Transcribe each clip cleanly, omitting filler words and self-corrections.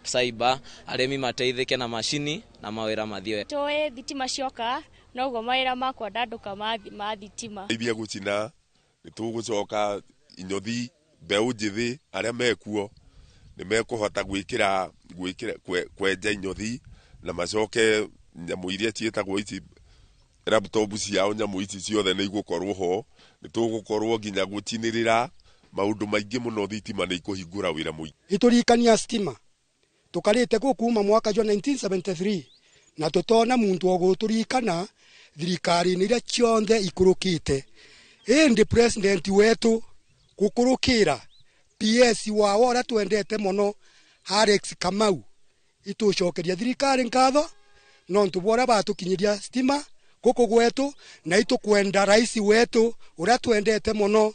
Cyber arĩmi mateithĩke na macini na mawĩra mathiĩ. Tũĩ thitima cioka noguo mawĩra makwandandũka ma thitima. Ithia gũcina nĩ tũgũcoka inyothi mbeũ njĩthĩ arĩa mekuo nĩ mekũhota gwĩkĩra kwenja inyothi na macoke nyamũ iria ciĩtagwo ici laptop ciao, nyamũ ici ciothe nĩ igũkorwo ho. Nĩ tũgũkorwo nginya gũcinĩrĩra maũndũ maingĩ mũno, thitima nĩ ikũhingũra wĩra mũingĩ. Itũrikania stima tukarite ku kuma mwaka jwa 1973 na tutona muntu ogũtũrikana thirikari-inĩ iria cionthe ikurukite. Indi president wetu gukurukira PS wao ũrĩa twendete mũno Alex Kamau itucokeria thirikari nkatho nontu bwa batukinyiria stima guku gwetu na itukwenda rais wetu ũrĩa twendete mũno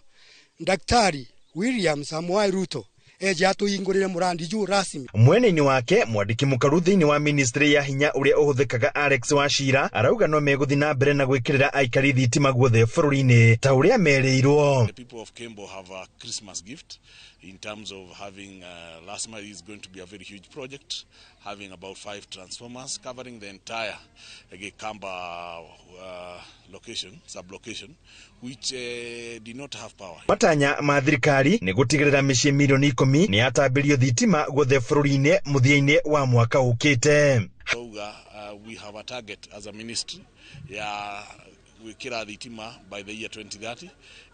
Daktari William Samoei Ruto eje atuhingũrĩre mũrandi juu rasmi. Mwena-inĩ wake mwandĩki mũkaru thĩinĩ wa ministry ya hinya ũrĩa ũhũthĩkaga Alex Wachira arauga no megũthiĩ na mbere na gwĩkĩrĩra aikari thitima guothe bũrũri-inĩ ta ũrĩa merĩirwo. The people of Kembo have a Christmas gift in terms of having last mile is going to be a very huge project, having about 5 transformers covering the entire Gikamba location, sub-location, which did not have power. Matanya ma thirikari nĩ gũtigĩrĩra mĩciĩ milioni 10 nĩ yatambĩrio thitima guothe bũrũri-inĩ mũthia-inĩ wa mwaka ũkĩte. We have a target as a ministry ya gwikira thitima by the year 2030,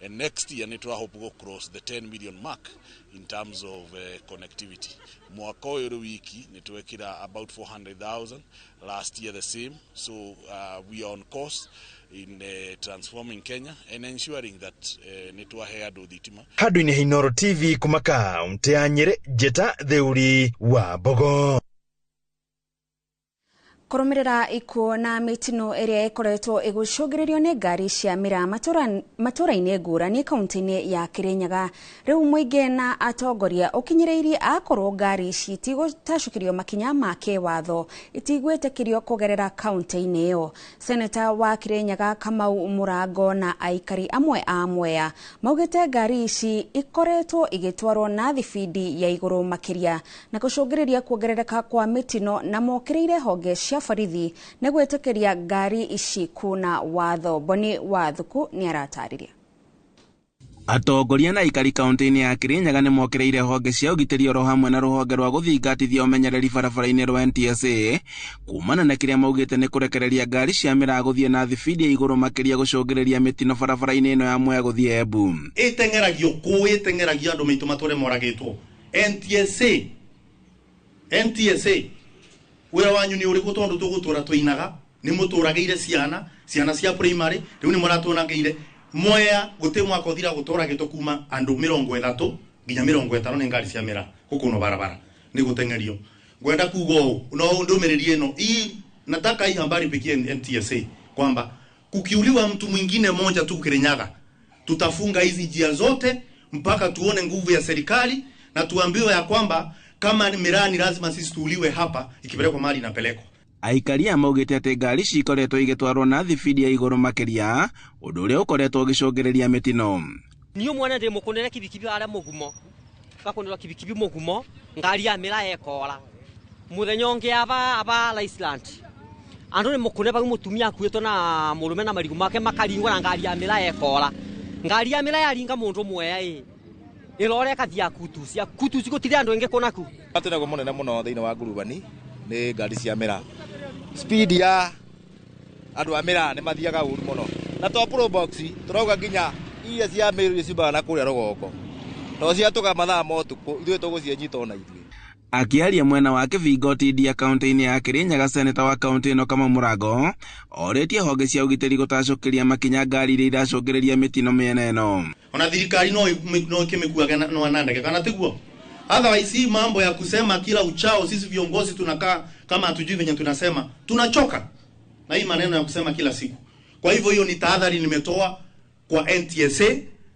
and next year nĩ tũrahope go cross the 10 million mark in terms of connectivity. Mwaka ũyũ rĩu wiki nĩ twekira about 400,000, last year the same, so we are on course in transforming Kenya and ensuring that nĩ twahe andũ thitima. Handũ-inĩ ha Inooro TV kuma kaunti ya Nyĩrĩ, Njĩta Theuri wa Mbogo. Kũrũmĩrĩra ikuũ na mĩtino ĩrĩa ĩkoretwo ĩgũcũngĩrĩrio nĩ ngari cia mĩraa matũra-inĩ ngũrani kaunti-inĩ ya Kĩrĩnyaga, rĩu mũingĩ na atongoria ũkinyĩrĩirie akorwo ngari ici itigũtacũkĩrio makinya ma kĩwatho itigwĩtĩkĩrio kũgerera kaunti-inĩ ĩyo. Seneta wa Kĩrĩnyaga Kamau Mũrango na aikari amwe a Mwea maugĩte ngari ici ikoretwo igĩtwarwo na thibindi ya igũrũ makĩria na gũcũngĩrĩria kuongerereka kwa mĩtino, na mokĩrĩire honge cia borithi nĩ gwĩtĩkĩria ngari ici kuna watho. Boni wa Thuku nĩ aratarĩria. Atongoria na aikari kaunti-inĩ ya Kĩrĩnyaga nĩ mokĩrĩire honge cia ũgitĩri oro hamwe na rũhonge rwa gũthingatithia ũmenyereri barabara-inĩ rwa NTSA kumana na kĩrĩa maugĩte nĩ kũrekereria ngari cia mĩraa gũthiĩ na thibindi ya igũrũ makĩria gũcũngĩrĩria mĩtino barabara-inĩ ĩno ya Mwea gũthiĩ Embu. Ĩteng'eragio kũ, ĩteng'eragio andũ maitũ matũre moragĩtwo. NTSA wĩra wanyu nĩ ũrĩkũ? Tondũ tũgũtũra tũinaga, nĩ mũtũragĩire ciana cia primary, rĩu nĩ mũratũragĩire Mwea gũtĩ mwaka ũthira gũtũragĩtwo kuma andũ 30 nginya 50 nĩ ngari cia mĩraa gũkũ no barabara nĩ gũteng'erio. Ngwenda kuga ũũ, no ndũmĩrĩri ĩno hii, nataka hii habari pikie NTSA kwamba kukiuliwa mtu mwingine mmoja tu Kirinyaga, tutafunga hizi njia zote mpaka tuone nguvu ya serikali na tuambiwe ya kwamba kama ni miraa ni lazima sisi tuuliwe hapa, ikipelekwa mali inapelekwa. Aikari a maugĩte atĩ ngari cikoretwo igĩtwarwo na thibindi ya igũrũ makĩria, ũndũ ũrĩa ũkoretwo ũgĩcũngĩrĩria mĩtino. Niĩ mwene ndĩ mũkũnĩre kibikibi harĩa mũgumo, gakũnĩrwo kibikibi mũgumo, ngari ya mĩraa ĩkora. Mũthenya ũngĩ aba Iceland, andũ nĩ mũkũne bau mũtumia akuĩtwo na mũrũme na marigũ make makaringwo na ngari ya mĩraa ĩkora. Ngari ya mĩraa yaringa mũndũ ũmwe ĩ, ĩrore ĩkathiĩ akutucia, kutuci gũtirĩ andũ aingĩ kũnaku. Atĩ mũnene mũno thĩinĩ wa ngurubani nĩ ngari cia mĩraa. Speed ya andũ a mĩraa nĩ mathiaga ũru mũno. Na to Probox tũrauga nginya iria cia Meru iria ciumaga na kũrĩa rũgongo. To ciatũka mathaa ma ũtukũ, ithuĩ tũgũciĩnyita ona ithuĩ. Akĩaria mwena wa Kĩbingo Tindia kaunti-inĩ ya Kĩrĩnyaga, seneta wa kaunti ĩno Kamau Mũrango orĩtie honge cia ũgitĩri gũtacũkĩria makinya ngari iria iracũngĩrĩria mĩtino mĩena ĩno. Ona thirikari no ĩkĩmĩkuage na ndege kana tiguo? Otherwise hii mambo ya kusema kila uchao sisi viongozi tunakaa kama hatujui venye tunasema, tunachoka na hii maneno ya kusema kila siku. Kwa hivyo hiyo ni tahadhari nimetoa kwa NTSA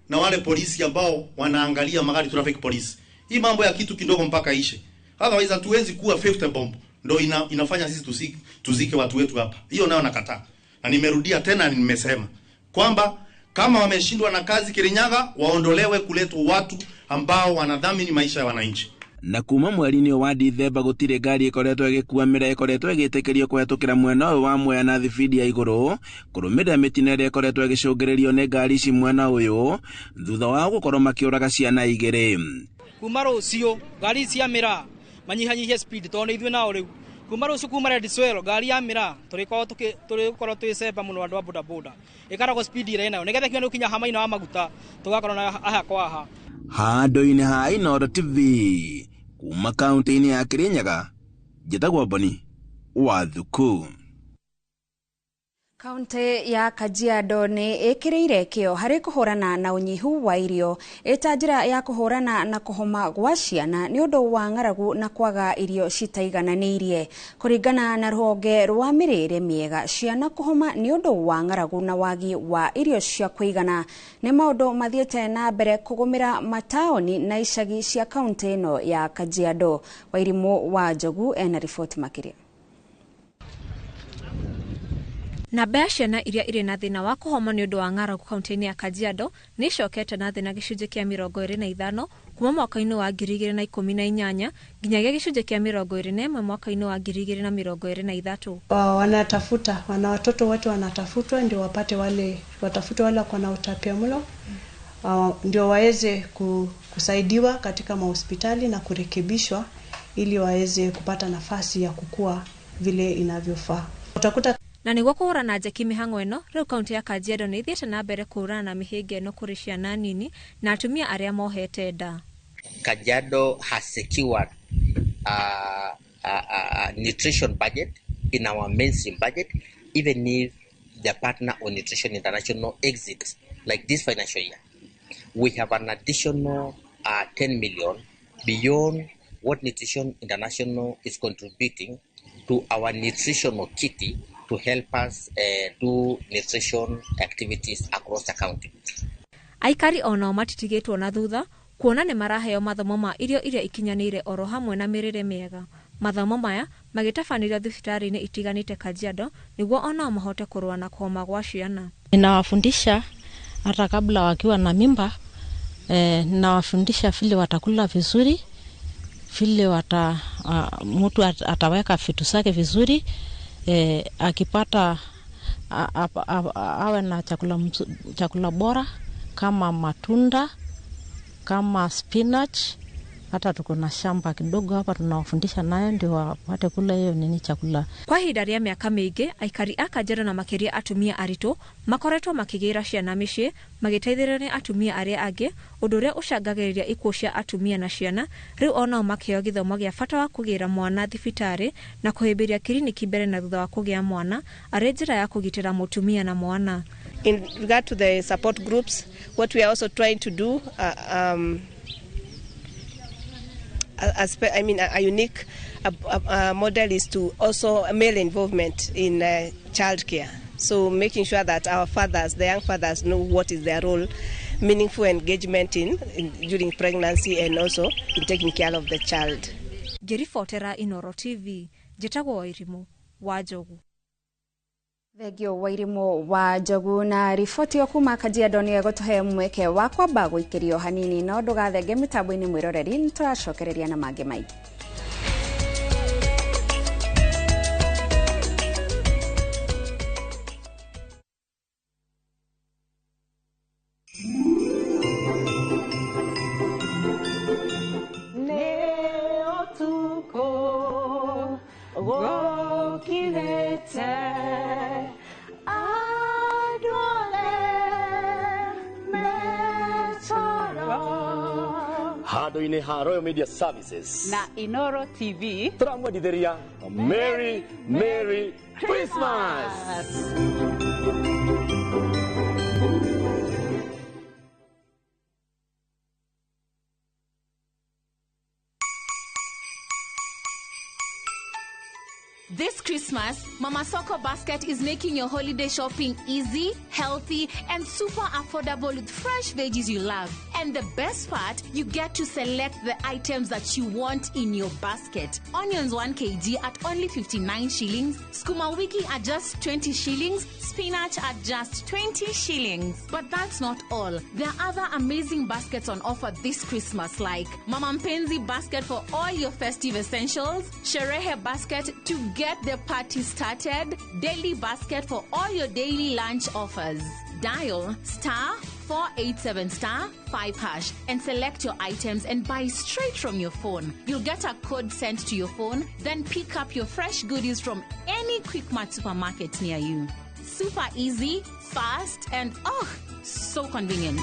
na wale polisi ambao wanaangalia magari, traffic police. Hii mambo ya kitu kidogo mpaka ishe. Otherwise hatuwezi kuwa 50 bomb ndo inafanya sisi tuzike watu wetu hapa. Hiyo nayo nakataa. Na nimerudia tena nimesema kwamba kama wameshindwa na kazi Kirinyaga, waondolewe kuletwa watu ambao wanadhamini maisha ya wananchi. Na kuma mweri-inĩ wa Dithemba gũtirĩ ngari ĩkoretwo ĩgĩkua mĩraa ĩkoretwo ĩgĩtĩkĩrio kũhetũkĩra mwena ũyũ wa Mwea na thibindi ya igũrũ kũrũmĩrĩra mĩtino ĩrĩa ĩkoretwo ĩgĩcũngĩrĩrio nĩ ngari ici mwena ũyũ thutha wao gũkorwo makĩũraga ciana igĩrĩ. Kuma rũciũ ngari cia mĩraa manyihanyihie speed tondũ nĩ ithuĩ nao rĩu kuma rũciũ kuma Red Swell ngari ya mĩraa tũrĩkorwo twĩcemba mũno andũ a bodaboda ĩkaragwo speed ĩrĩa ĩnayo nĩgetha kinya nĩũkinya hamaina wa maguta tũgakorwo na aha kwa aha. Handũ-inĩ ha Inooro TV kuma kaunti-inĩ ya Kirinyaga, njĩtagwo Boni wa Thuku. Kaunti ya Kajiado nĩ ĩkĩrĩire kĩo harĩ kũhũrana na ũnyihu wa irio ĩta njĩra ya kũhũrana na kũhoma gwa ciana nĩ ũndũ wa ng'aragu na kwaga irio citaigananĩirie. Kũringana na rũhonge rwa mĩrĩre mĩega, ciana kũhoma nĩ ũndũ wa ng'aragu na wagi wa irio cia kũigana nĩ maũndũ mathiĩte na mbere kũgũmĩra mataũni na icagi cia kaunti ĩno ya Kajiado. Wairimũ wa Njogu ena riboti makĩria. Namba ya ciana iria irĩ na thĩna wa kũhoma nĩ ũndũ wa ng'aragu kaunti-inĩ ya Kajiado nĩ ĩcokete na thĩ na gĩcunjĩ kĩa 25 kuma mwaka-inĩ wa 2018 nginyagia gĩcunjĩ kĩa 21 mwaka-inĩ wa 2023. Wanatafuta wana watoto wote wanatafutwa ndio wapate wale watafutwe wale wako na utapiamlo ndio waweze kusaidiwa katika mahospitali na kurekebishwa ili waweze kupata nafasi ya kukua vile inavyofaa. Utakuta na nĩguo kũhũrana njeki mĩhang'o ĩno rĩu kaunti ya Kajiado nĩ ĩthiĩte na mbere kũhũrana na mĩhĩnga ĩno kũrĩ ciana nini na atumia arĩa mohete nda. Kajiado has secured a nutrition budget in our mainstream budget, even if the partner on Nutrition International exits like this financial year. We have an additional 10 million beyond what Nutrition International is contributing to our nutritional kitty to help us do nutrition activities across the county. Aikari onao matitigĩtwo na thutha kuona nĩ maraheo mathomo ma irio iria ikinyanĩire oro hamwe na mĩrĩre mĩega. Mathomo maya magĩtabanĩrio thibitarĩ-inĩ itiganĩte Kajiado nĩguo onao mahote kũrũa na kũhoma gwa ciana. Ninawafundisha hata kabla wakiwa na mimba, ninawafundisha vile watakula vizuri, vile mtu ataweka vitu zake vizuri, akipata awe na chakula bora kama matunda, kama spinach. Hata tuko na shamba kidogo hapa tunawafundisha nayo ndio wapate kula hiyo nini chakula. Kwa ihinda rĩa mĩaka mĩingĩ aikari a Kajiado na makĩria atumia aritũ makoretwo makĩgĩra ciana mĩciĩ magĩteithĩrĩrio nĩ atumia arĩa angĩ, ũndũ ũrĩa ũcangagĩrĩria ikuũ cia atumia na ciana. Rĩu onao makĩheo gĩthomo gĩa bata wa kũgĩra mwana thibitarĩ na kũhĩmbĩria kiriniki mbere na thutha wa kũgĩa mwana arĩ njĩra ya kũgitĩra mũtumia na mwana. In regard to the support groups, what we are also trying to do a unique model is to also male involvement in childcare. So making sure that our fathers, the young fathers, know what is their role, meaningful engagement in during pregnancy and also in taking care of the child. Ngĩribotera Inooro TV, njĩtagwo Wairimũ wa Njogu. Thengio Wairimũ wa Njogu na riboti yo kuma Kajiado nĩ egũtũhe mweke wa kwamba gũikĩrio hanini, no ndũgathenge mĩtambo-inĩ mwĩroreri, nĩtũracokereria na mangĩ maingĩ. Handũ-inĩ ha Royal Media Services na Inooro TV tũramwendithĩria Merry Merry Christmas. This Christmas, Mama Soko Basket is making your holiday shopping easy, healthy, and super affordable with fresh veggies you love. And the best part, you get to select the items that you want in your basket. Onions 1 kg at only 59 shillings, skuma wiki at just 20 shillings, spinach at just 20 shillings. But that's not all. There are other amazing baskets on offer this Christmas, like Mama Mpenzi basket for all your festive essentials, Sherehe basket to get the party started, daily basket for all your daily lunch offers. Dial star 487 star 5 hash and select your items and buy straight from your phone. You'll get a code sent to your phone, then pick up your fresh goodies from any Quickmart supermarket near you. Super easy, fast, and oh, so convenient.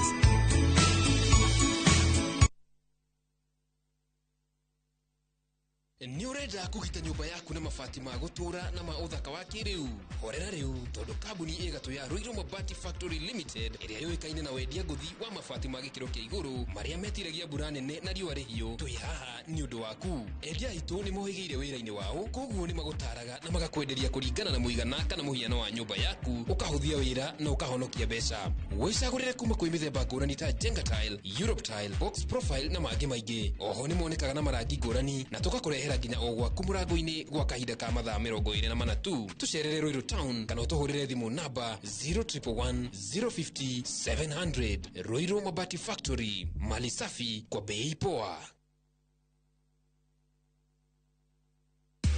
Nĩ ũrenda kũgita nyũmba yaku na mabati ma gũtũũra na ma ũthaka wa kĩrĩu? Horera rĩu, tondũ kambuni ĩgatũ ya Ruiru Mabati Factory Limited, ĩrĩa yũĩkaine na wendia ngũthi wa mabati ma gĩkĩro kĩa igũrũ marĩa metiragia mbura nene na riũa rĩhiũ, twĩ haha nĩ ũndũ waku. Endia aitũ nĩ mohĩgĩire wĩra-inĩ wao, koguo nĩ magũtaraga na magakwenderia kũringana na mũigana kana mũhiano wa nyũmba yaku, ũkahũthia wĩra na ũkahonokia mbeca. Wĩcagũrĩre kuma kwĩ mĩthemba ngũrani ta Jenga Tile, Europe Tile, Box Profile na mangĩ maingĩ. Oho nĩ monekaga na marangi ngũrani na tũgakũrehera nginya o gwaku mũrango-inĩ gwa kahinda ka mathaa 24 tu. Tũcerere Ruiru Town kana ũtũhũrĩre thimũ namba 0111 050 700. Ruiru Mabati Factory, mali safi kwa bei poa.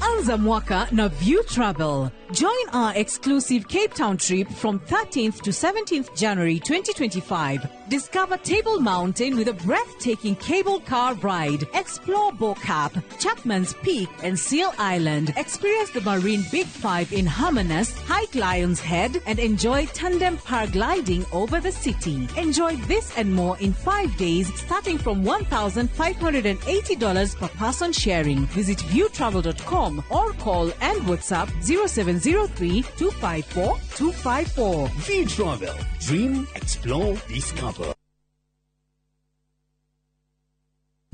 Anza mwaka na View Travel. Join our exclusive Cape Town trip from 13th to 17th January 2025. Discover Table Mountain with a breathtaking cable car ride. Explore Bo-Kaap, Chapman's Peak, and Seal Island. Experience the Marine Big Five in Hermanus, hike Lion's Head, and enjoy tandem paragliding over the city. Enjoy this and more in 5 days, starting from $1,580 per person sharing. Visit viewtravel.com or call and WhatsApp 0703 254 254. View Travel. Dream, explore, discover.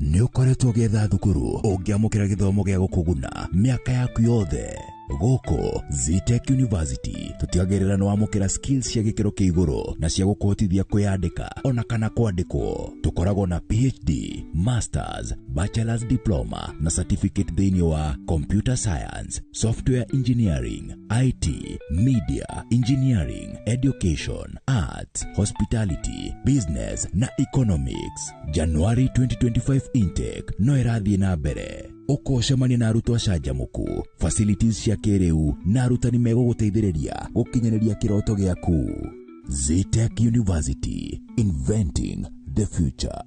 Nĩ ũkoretwo ũgĩetha thukuru ũngĩamũkĩra gĩthomo gĩa gũkũguna mĩaka yaku yothe. Gũkũ Zetech University tũtigagĩrĩra nĩ wamũkĩra skills cia gĩkĩro kĩa igũrũ na cia gũkũhotithia kwĩyandĩka ona kana kwandĩkwo. Tũkoragwo na PhD, Masters, Bachelor's Diploma na Certificate thĩinĩ wa Computer Science, Software Engineering, IT, Media, Engineering, Education, Arts, Hospitality, Business na Economics. January 2025 intake no ĩrathiĩ na mbere. Ũkũcemania na arutwo acanjamũku, facilities cia kĩrĩu na arutani megũgũteithĩrĩria gũkinyanĩria kĩroto gĩaku. Zetech University, inventing the future.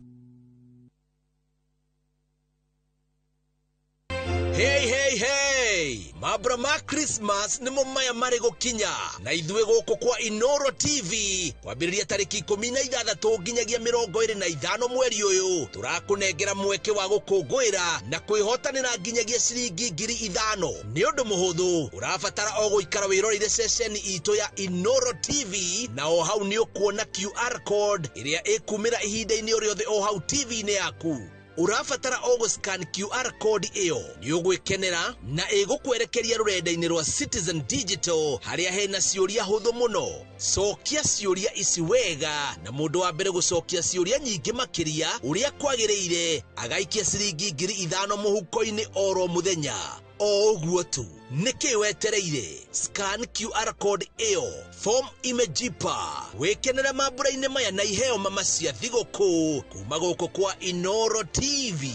Hey, hey, hey! Mabra ma Christmas nĩmo maya marĩ gũkinya na ithuĩ gũkũ kwa Inoro TV kwambĩrĩria tarĩki 16 nginyagia 25 mweri ũyũ tũrakũnengera mweke wa gũkũngũĩra na kwĩhotanĩra nginyagia ciringi 5,000. Nĩ ũndũ mũhũthũ, ũrabatara o gũikara wĩroreire ceceni itũ ya Inoro TV na o hau nĩ ũkuona QR code ĩrĩa ĩkumĩra ihinda-inĩ o rĩothe o hau TV-inĩ yaku. Ũrabatara o gũscan QR code ĩyo nĩ ũgwĩkenera na ĩgũkwerekeria rũrenda-inĩ rwa Citizen Digital harĩa hena ciũria hũthũ mũno. Cokia ciũria ici wega na mũndũ wa mbere gũcokia ciũria nyingĩ makĩria ũrĩa kwagĩrĩire agaikia ciringi 5,000 mũhuko-inĩ oro mũthenya. O ũguo tu, nĩkĩ wetereire? Scan QR code ĩyo, form imejipa, wĩkenere mambura-inĩ maya na iheo mama cia thigũkũ kuma gũkũ kwa Inoro TV.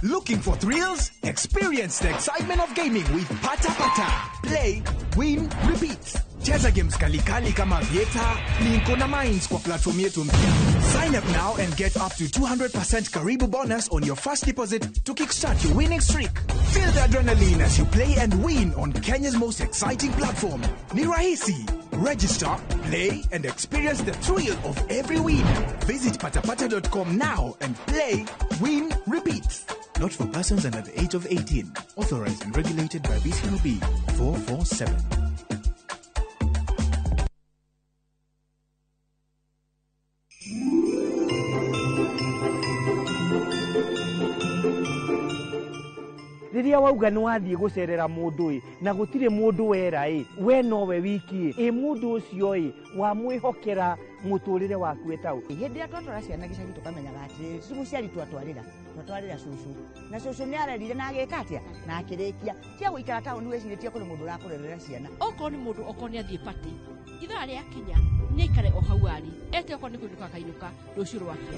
Looking for thrills? Experience the excitement of gaming with Pata Pata. Play, win, repeat. Cheza games kalikali kama Vieta, Linko na Mines kwa platform yetu mpya. Sign up now and get up to 200% Karibu bonus on your first deposit to kickstart your winning streak. Feel the adrenaline as you play and win on Kenya's most exciting platform. Ni rahisi. Register, play, and experience the thrill of every win. Visit patapata.com now and play, win, repeat. Not for persons under the age of 18. Authorized and regulated by BCLB 447. Rĩrĩa wauga nĩ wathiĩ gũcerera mũndũ ĩ na gũtirĩ mũndũ wera ĩ we nowe wiki ĩ mũndũ ũcio ĩ wamwĩhokera mũtũrĩre waku ĩtaũ. Hĩndĩ ĩrĩa twatwara ciana gĩcagi tũkamenyaga atĩrĩrĩ ti mũciari twatwarĩra cũcũ na cũcũ nĩ arerire na agĩka atĩa na akĩrĩkia tia gũikara taũni wĩcirĩtie kũrĩ mũndũ ũrakũrerera ciana. Okorwo nĩ mũndũ okorwo nĩ athiĩ party ithaa rĩakinya nĩ aikare o hau arĩ ete okorwo nĩ kũinũka akainũka rũciũ rwake.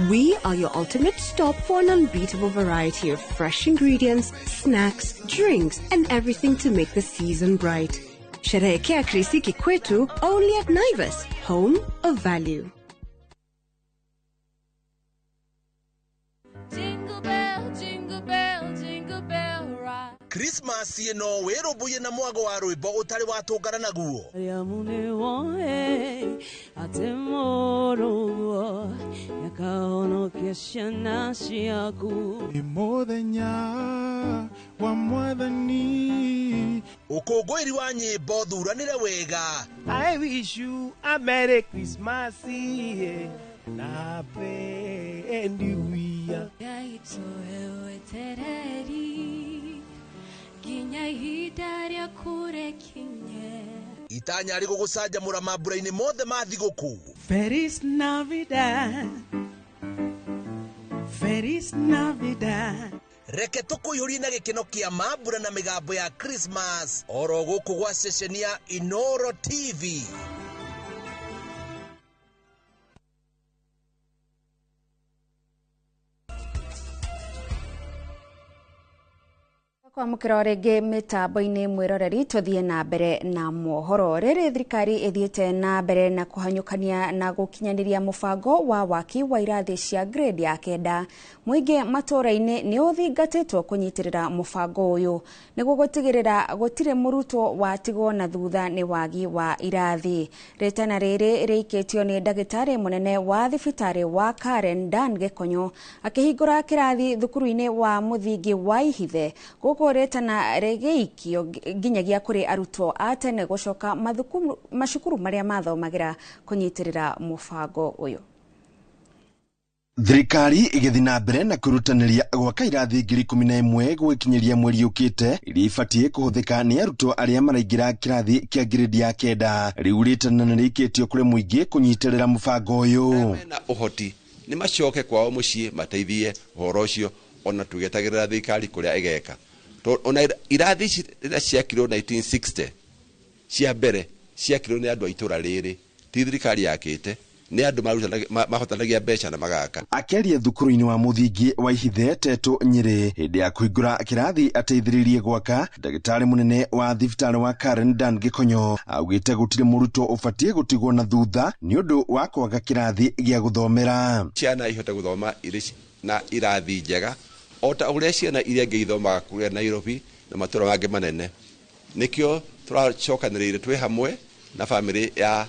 We are your ultimate stop for an unbeatable variety of fresh ingredients, snacks, drinks, and everything to make the season bright. Sherehekea Krisiki kwetu only at Naivas, home of value. Jingle bell, jingle bell, jingle bell rock. Christmas ĩno wĩrũmbũiye na mwago wa rwĩmbo ũtarĩ watũngana naguo. Nĩ mũthenya wa mwathani. Ũkũngũĩri wa nyĩmbo thuranĩre wega. I wish you a Merry Christmas na Happy New Year. Itanya rĩgũgũcanjamũra mambura-inĩ mothe ma thigũkũ. Feliz Navidad. Feliz Navidad. Reke tũkũihũrie na gĩkeno kĩa mambura na mĩgambo ya Christmas oro gũkũ gwa ceceni ya Inoro TV. Kwamũkĩra rĩngĩ mĩtambo-inĩ mwĩroreri tũthiĩ na mbere na mohoro. Rĩrĩ thirikari ĩthiĩte na mbere na kũhanyũkania na gũkinyanĩria mũbango wa waki wa irathi cia grade ya 9. Mũingĩ matũũra-inĩ nĩ ũthingatĩtwo kũnyitĩrĩra mũbango ũyũ nĩguo gũtigĩrĩra gũtirĩ mũrutwo watigwo na thutha nĩ wagi wa irathi. Rĩtana rĩrĩ rĩikĩtio nĩ ndagĩtarĩ mũnene wa thibitarĩ wa Karen Dan Gĩkonyo akĩhingũra kĩrathi thukuru-inĩ wa mũthingi wa Ihithe. Gũkũ rĩtana rĩgĩikio nginyagia kũrĩ arutwo a tene gũcoka macukuru marĩa mathomagĩra kũnyitĩrĩra mũbango ũyũ. Thirikari ĩgĩthiĩ na mbere na kwĩrutanĩria gwaka irathi 11,000 gwĩkinyĩria mweri ũkĩte iria ibatiĩ kũhũthĩka nĩ arutwo arĩa maraingĩra kĩrathi kĩa grade ya 9. Rĩu rĩtana nĩ rĩikĩtio kũrĩ mũingĩ kũnyitĩrĩra mũbango ũyũ. Mena ũhoti nĩ macoke kwao mũciĩ mateithie ũhoro ũcio ona tũgĩetagĩrĩra thirikari kũrĩa ĩgeka. Ona irathi ici rĩrĩa ciakirwo 1960 cia mbere ciakirwo nĩ andũ a itũra rĩrĩ, ti thirikari yakĩte, nĩ andũ mahotanagia mbeca na magaka. Akĩaria thukuru-inĩ wa mũthingi wa Ihithe Tetũ Nyĩrĩ hĩndĩ ya kũhingũra kĩrathi ateithĩrĩirie gwaka, ndagĩtarĩ mũnene wa thibitarĩ wa Karen Dan Gĩkonyo augĩte gũtirĩ mũrutwo ũbatiĩ gũtigwo na thutha nĩ ũndũ wa kwaga kĩrathi gĩa gũthomera. Ciana ihote gũthoma irĩ na irathi njega o ta ũrĩa ciana iria ingĩ ithomaga kũrĩa Nairobi na matũra mangĩ manene. Nĩkĩo tũracokanĩrĩire twĩ hamwe na bamĩrĩ ya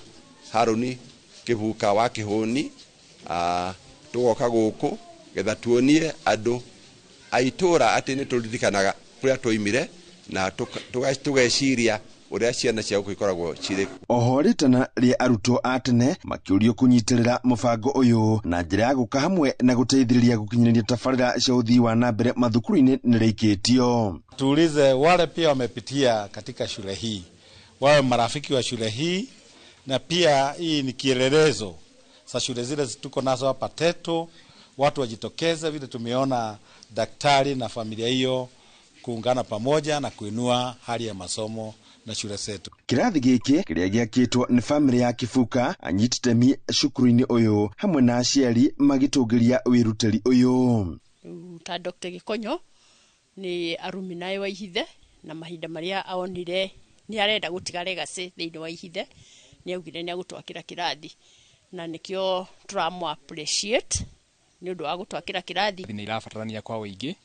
Harũni Kĩbuka wa Kĩhũni, tũgoka gũkũ getha tuonie andũ a itũra atĩ nĩ tũririkanaga kũrĩa twoimire na tũgeciria ũrĩa ciana cia gũkũ ikoragwo cirĩ. Oho rĩtana rĩa arutwo a tene makĩũrio kũnyitĩrĩra mũbango ũyũ na njĩra ya gũka hamwe na gũteithĩrĩria gũkinyanĩria tabarĩra cia ũthii wa na mbere mathukuru-inĩ nĩ rĩikĩtio. Tuulize wale pia wamepitia katika shule hii, wawe marafiki wa shule hii, na pia hii ni kielelezo sa shule zile tuko nazo hapa Teto, watu wajitokeze vile tumeona daktari na familia hiyo kuungana pamoja na kuinua hali ya masomo na shule zetu. Kĩrathi gĩkĩ kĩrĩa gĩakĩtwo nĩ bamĩrĩ ya Kĩbuka anyititemi cukuru-inĩ ũyũ hamwe na aciari magĩtũngĩria wĩrutĩri ũyũ. Ta Dr. Gĩkonyo nĩ aruminae wa Ihithe na mahinda marĩa aonire nĩ arenda gũtiga legacy thĩinĩ wa Ihithe nĩ augire nĩ agũtwakĩra kĩrathi na nĩkĩo tũramũ appreciate nĩ ũndũ wa gũtwakĩra kĩrathi. Nĩ irabatarania kwa ũingĩ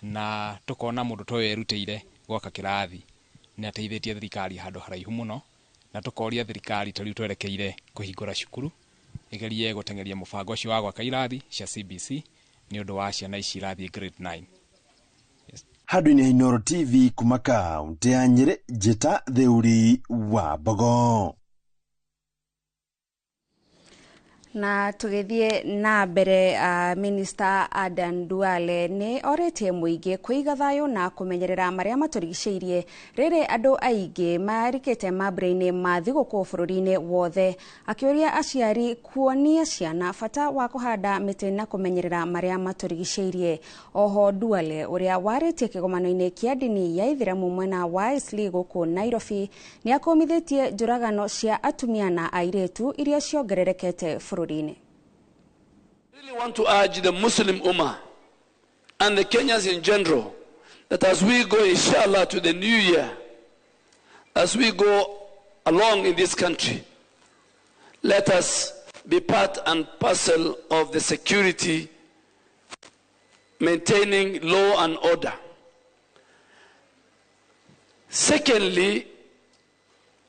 na tũkona mũndũ ta ũyũ erutĩire gwaka kĩrathi nĩ ateithĩtie thirikari handũ haraihu mũno, na tũkoria thirikari ta rĩu twerekeire kũhingũra cukuru ĩgerie gũteng'eria mũbango ũcio wa gwaka irathi cia CBC nĩ ũndũ wa ciana ici irathiĩ grade 9. Handũ-inĩ ha Inooro TV kuma kaũntĩ ya Nyĩrĩ, Njĩta Theuri wa Mbogo. Na tũgĩthiĩ na mbere, Minister Adan Duale nĩ orĩtie mũingĩ kũiga thayũ na kũmenyerera marĩa matũrigicĩirie rĩrĩ andũ aingĩ marikĩte mambura-inĩ ma thigũkũ bũrũri-inĩ wothe, akĩũria aciari kuonia ciana bata wa kũhanda mĩtĩ na kũmenyerera marĩa matũrigicĩirie. Oho Duale, ũrĩa warĩtie kĩgomano-inĩ kĩa ndini ya Ithĩramu mwena wa Eastleigh gũkũ Nairobi, nĩ akũmithĩtie njũragano cia atumia na airĩtu iria ciongererekete bũrũri-inĩ. I really want to urge the Muslim Ummah and the Kenyans in general that as we go, inshallah, to the new year, as we go along in this country, let us be part and parcel of the security, maintaining law and order. Secondly,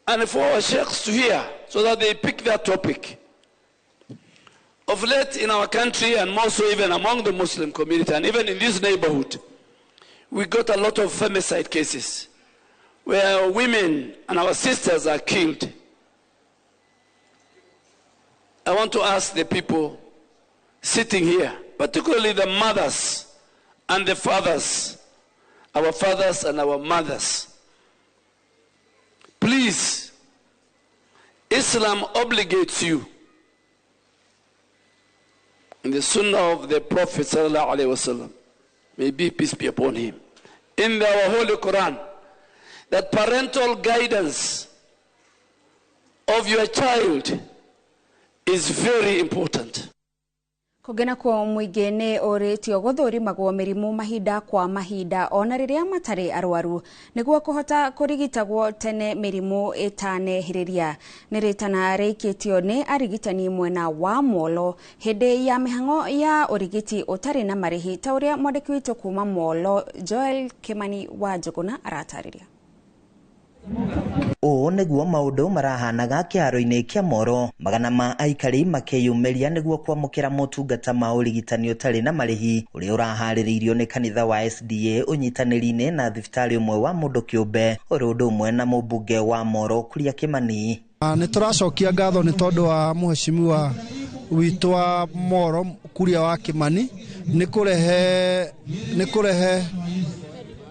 and for our sheikhs to hear, so that they pick that topic. Of late in our country, and more so even among the Muslim community, and even in this neighborhood, we got a lot of femicide cases where women and our sisters are killed. I want to ask the people sitting here, particularly the mothers and the fathers, our fathers and our mothers, please, Islam obligates you, in the Sunnah of the Prophet sallallahu alaihi wasallam, may be peace be upon him, in our Holy Quran, that parental guidance of your child is very important. Kũngĩ nakuo, mũingĩ nĩ ũrĩtio gũthũrimagwo mĩrimũ mahinda kwa mahinda ona rĩrĩa matarĩ arwaru nĩguo kũhota kũrigitagwo tene mĩrimũ ĩtanehĩrĩria. Nĩ rĩtana rĩikĩtio nĩ arigitani mwena wa Molo hĩndĩ ya mĩhang'o ya ũrigiti ũtarĩ na marĩhi, ta ũrĩa mwandĩki witũ kuma Molo Joel Kimani wa Njũgũna aratarĩria. Ũũ nĩguo maũndũ marahanaga kĩharo-inĩ kĩa Moro, magana ma aikari makĩyumĩria nĩguo kwamũkĩra motungata ma ũrigitani ũtarĩ na marĩhi ũrĩa ũraharĩrĩirio nĩ kanitha wa SDA ũnyitanĩri-inĩ na thibitarĩ ũmwe wa mũndũ kĩũmbe, ũrĩ ũndũ ũmwe na mũmbunge wa Moro Kuria Kimani. Nĩ tũracokia ngatho nĩ tondũ wa mũhecimiwa witũ wa Moro Kuria wa Kimani nĩ kũrehe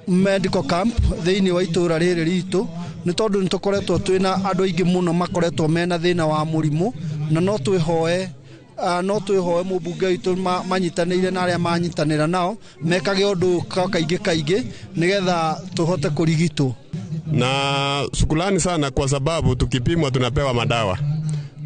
medical camp thĩinĩ wa itũra rĩrĩ ritũ, nĩ tondũ nĩ tũkoretwo twĩna andũ aingĩ mũno makoretwo mena thĩna wa mũrimũ, na no twĩhoe mũmbunge witũ manyitanĩire na arĩa manyitanĩra nao mekage ũndũ ũyũ kaingĩ kaingĩ nĩgetha tũhote kũrigitwo. Na shukrani sana kwa sababu tukipimwa tunapewa madawa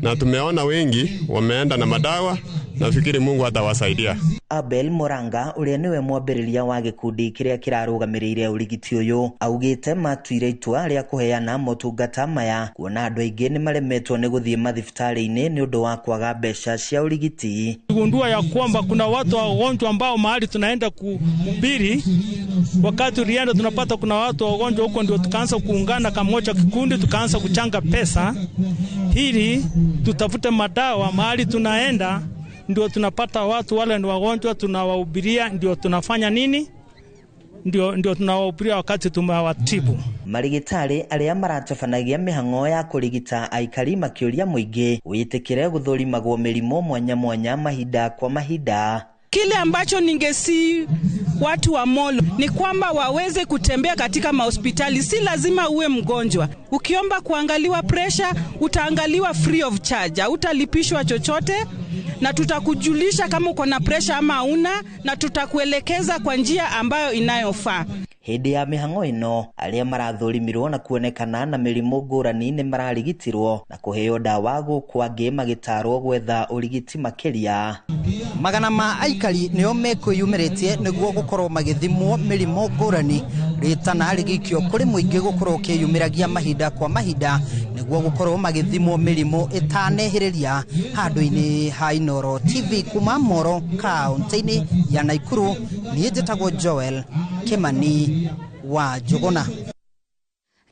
na tumeona wengi wameenda na madawa. Nafikiri Mungu atawasaidia. Abel Moranga, ũrĩa nĩwe mwambĩrĩria wa gĩkundi kĩrĩa kĩrarũgamĩrĩire ũrigiti ũyũ, augĩte matuire itua rĩa kũheana motungata maya kuona andũ aingĩ nĩ maremetwo nĩ gũthiĩ mathibitarĩ-inĩ nĩ ũndũ wa kwaga mbeca cia ũrigiti. Gundua ya kwamba kuna watu wagonjwa ambao mahali tunaenda kuhubiri, wakati tulienda tunapata kuna watu wagonjwa huko, ndio tukaanza kuungana kamoja kikundi, tukaanza kuchanga pesa ili tutafute madawa mahali tunaenda, ndio tunapata watu wale ni wagonjwa, tunawahubiria, ndio tunafanya nini, ndio tunawahubiria wakati tumewatibu. Marigitari arĩa maratabanagia mĩhang'o ya kũrigita aikari makĩũria mũingĩ wĩtĩkĩre gũthũrimagwo mĩrimũ mwanya mwanya mahinda kwa mahinda. Kile ambacho ningesi watu wa Molo ni kwamba waweze kutembea katika mahospitali. Si lazima uwe mgonjwa. Ukiomba kuangaliwa pressure, utaangaliwa free of charge, hautalipishwa chochote, na tutakujulisha kama uko na pressure ama hauna, na tutakuelekeza kwa njia ambayo inayofaa. Hĩndĩ ya mĩhang'o ĩno, arĩa marathũrimirwo na kuonekana na mĩrimũ ngũrani nĩ mararigitirwo na kũheo ndawa, gũkũ angĩ magĩtarwo gwetha ũrigiti makĩria. Magana ma aikari nĩo mekwĩyumĩrĩtie nĩguo gũkorwo magĩthimwo mĩrimũ ngũrani, rĩtana rĩgĩikio kũrĩ mũingĩ gũkorwo ũkĩyumĩragia mahinda kwa mahinda nĩguo gũkorwo magĩthimwo mĩrimũ ĩtanehĩrĩria. Handũ-inĩ ha Inooro TV kuma Moro kaunti-inĩ ya Naikuru, niĩ njĩtagwo Joel Kimani wa Njũgũna.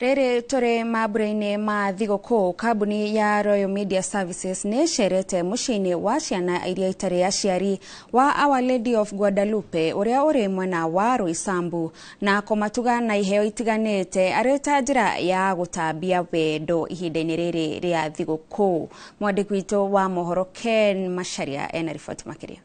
Rĩrĩ tũrĩ mambura-inĩ ma thigũkũ, kambuni ya Royal Media Services nĩ ĩcerete mũciĩ-inĩ wa ciana iria itarĩ aciari wa Our Lady of Guadalupe ũrĩa ũrĩ mwena wa Roysambu na kũmatuga na iheo itiganĩte arĩ ta njĩra ya gũtambia wendo ihinda-inĩ rĩrĩ rĩa thigũkũ. Mwandĩki witũ wa mohoro Ken Macharia ena riboti makĩria.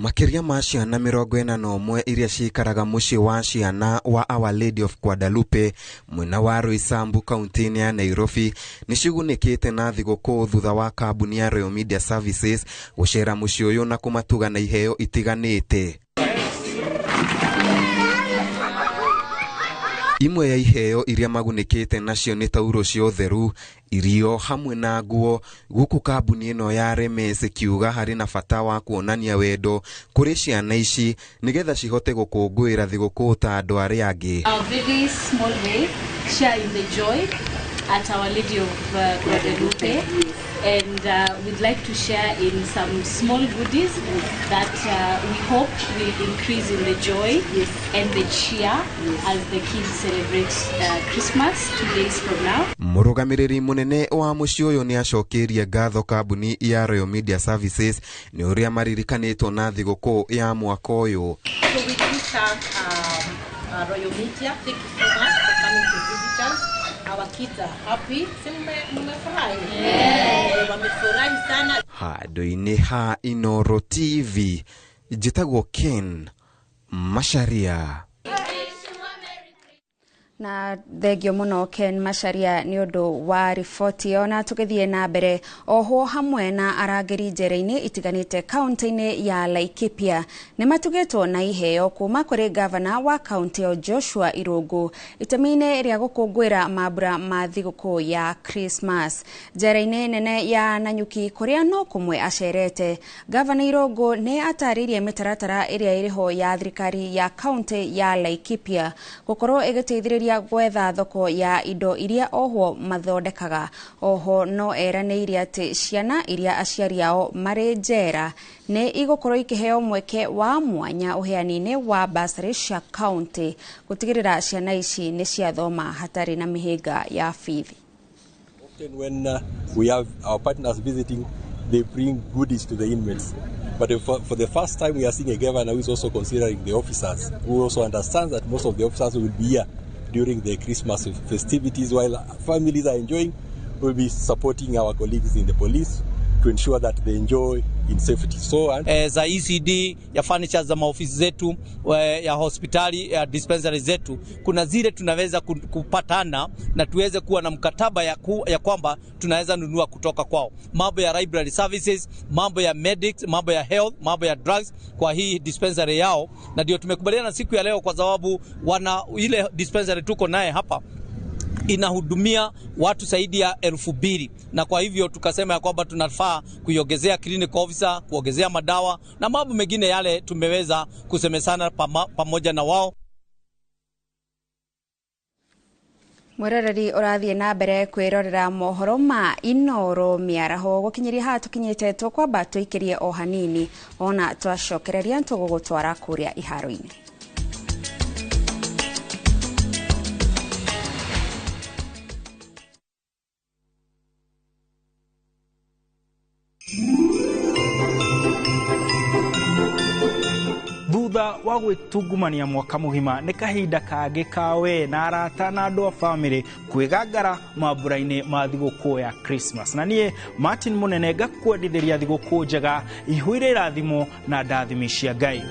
Makĩria ma ciana 41 iria cikaraga mũciĩ wa ciana wa Our Lady of Guadalupe mwena wa Roysambu kaunti-inĩ ya Nairobi nĩ cigunĩkĩte na thigũkũ thutha wa kambuni ya Royal Media Services gũcera mũciĩ ũyũ na kũmatuga na iheo itiganĩte. Imwe ya iheo iria magunĩkĩte nacio nĩ tauro cia ũtheru, irio hamwe na nguo, gũkũ kambuni ĩno ya Remes ĩkiuga harĩ na bata wa kuonania wendo kũrĩ ciana ici nĩgetha cihote gũkũngũĩra thigũkũ ta andũ arĩa angĩ. Our very small way, sharing the joy at Our Lady of Guadalupe, and we'd like to share in some small goodies that we hope will increase in the joy and the cheer as the kids celebrate Christmas 2 days from now. Mũrũgamĩrĩri mũnene wa mũciĩ ũyũ nĩ acokeirie ngatho kambuni ya Royal Media Services nĩ ũrĩa maririkanĩtwo na thigũkũ ya mwaka ũyũ. So we do thank Royal Media. Thank you so much for coming to visit us. Our kids are happy. Mmefurahi? Yeah. Wamefurahi sana. Handũ-inĩ ha Inoro TV, njĩtagwo Ken Macharia. Na thengio mũno Ken Macharia nĩ ũndũ wa riboti ĩyo. Na tũgĩthiĩ na mbere, ohwo hamwe na arangĩri njera-inĩ itiganĩte kaunti-inĩ ya Laikipia nĩ matugĩtwo na iheo kuma kũrĩ gavana wa kaunti ĩyo Joshua Irũngũ itemi-inĩ rĩa gũkũngũĩra mambura ma thigũkũ ya Christmas. Njera-inĩ nene ya Nanyuki kũrĩa no kũmwe acerete, gavana Irũngũ nĩ atarĩirie mĩtaratara ĩrĩa ĩrĩho ya thirikari ya kaunti ya Laikipia gũkorwo ĩgĩteithĩrĩria gwetha thoko ya indo iria ohwo mathondekaga. Oho no eranĩire atĩ ciana iria aciari ao marĩ njera nĩ igũkorwo ikĩheo mweke wa mwanya ũheani-inĩ wa bursary cia kaunti gũtigĩrĩra ciana ici nĩ ciathoma hatarĩ na mĩhĩnga ya bithi. Often when we have our partners visiting, they bring goodies to the inmates. But for the first time, we are seeing a governor who is also considering the officers, who also understands that most of the officers will be here during the Christmas festivities while families are enjoying. We'll be supporting our colleagues in the police to ensure that they enjoy in safety. So, and za ECD, ya furniture za maofisi zetu, ya hospitali, ya dispensary zetu, kuna zile tunaweza kupatana na tuweze kuwa na mkataba ya kwamba tunaweza nunua kutoka kwao. Mambo ya library services, mambo ya medics, mambo ya health, mambo ya drugs kwa hii dispensary yao, na ndio tumekubaliana siku ya leo kwa sababu wana ile dispensary tuko naye hapa inahudumia watu zaidi ya 2000, na kwa hivyo tukasema ya kwamba tunafaa kuiongezea clinic officer, kuongezea madawa na mambo mengine yale tumeweza kusemesana pamoja na wao. Mwiroreri ũrathiĩ na mbere kwĩrorera mohoro ma Inoro mĩaraho gũkinyĩria haha tũkinyĩte tũkwamba tũikĩrie o hanini ona twacokereria tũgũgũtwara kũrĩa iharo-inĩ. Thutha wa gwĩtungumania mwaka mũgima nĩ kahinda kangĩ ka we na arata na andũ a bamĩrĩ kwĩgangara mambura-inĩ ma thigũkũ ya Christmas. Na niĩ Martin Mũnene ngakwendithĩria thigũkũ njega ihũire irathimo na ndathimi cia Ngai.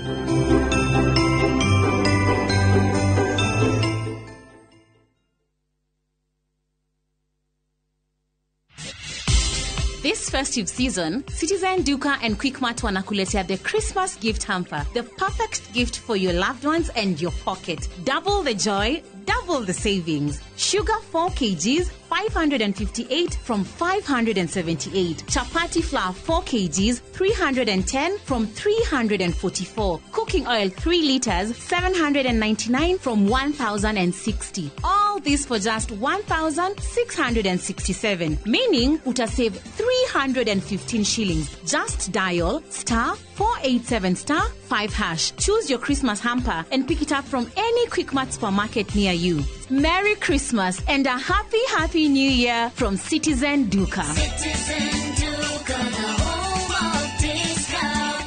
This festive season, Citizen Duka and Quickmart wanakuletea the Christmas gift hamper, the perfect gift for your loved ones and your pocket. Double the joy, double the savings. Sugar 4 kgs, 558 from 578. Chapati flour 4 kgs, 310 from 344. Cooking oil 3 liters, 799 from 1,060. All this for just 1,667, meaning utasave 315 shillings. Just dial star 487 star 5 hash. Choose your Christmas hamper and pick it up from any Quickmart supermarket near you. Merry Christmas and a happy, happy new year from Citizen Duka. Citizen Duka, the home of discount.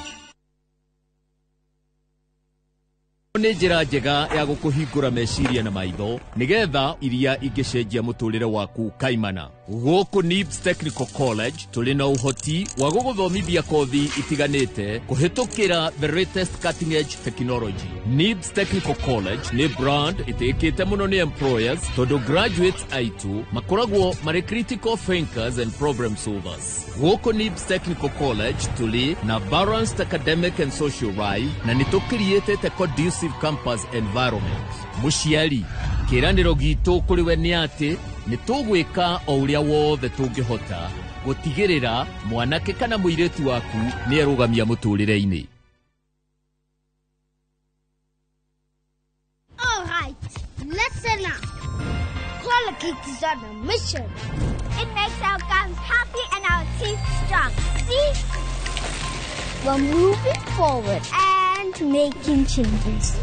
Nĩ njĩra njega ya gũkũhingũra meciria na maitho nĩgetha iria ingĩcenjia mũtũrĩre waku kaimana. Gũkũ NIBS Technical College tũrĩ na ũhoti wa gũgũthomithia kothi itiganĩte kũhĩtũkĩra the latest cutting edge technology. NIBS Technical College nĩ brand ĩtĩkĩte mũno nĩ employers tondũ graduates aitũ makoragwo marĩ critical thinkers and problem solvers. Gũkũ NIBS Technical College tũrĩ na balanced academic and social life na nĩ tũkiriĩtĩte conducive campus environment. Mũciari, kĩĩranĩro gitũ kũrĩ we nĩ atĩ nĩ tũgwĩka o ũrĩa wothe tũngĩhota gũtigĩrĩra mwanake kana mũirĩtu waku nĩ erũgamia mũtũrĩre-inĩ. All right, listen up. Colgate is on a mission. It makes our gums happy and our teeth strong. See? We're moving forward and making changes.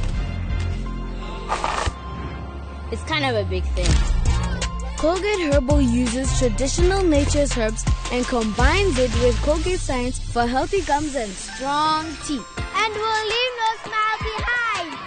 It's kind of a big thing. Colgate Herbal uses traditional nature's herbs and combines it with Colgate science for healthy gums and strong teeth. And we'll leave no smile behind.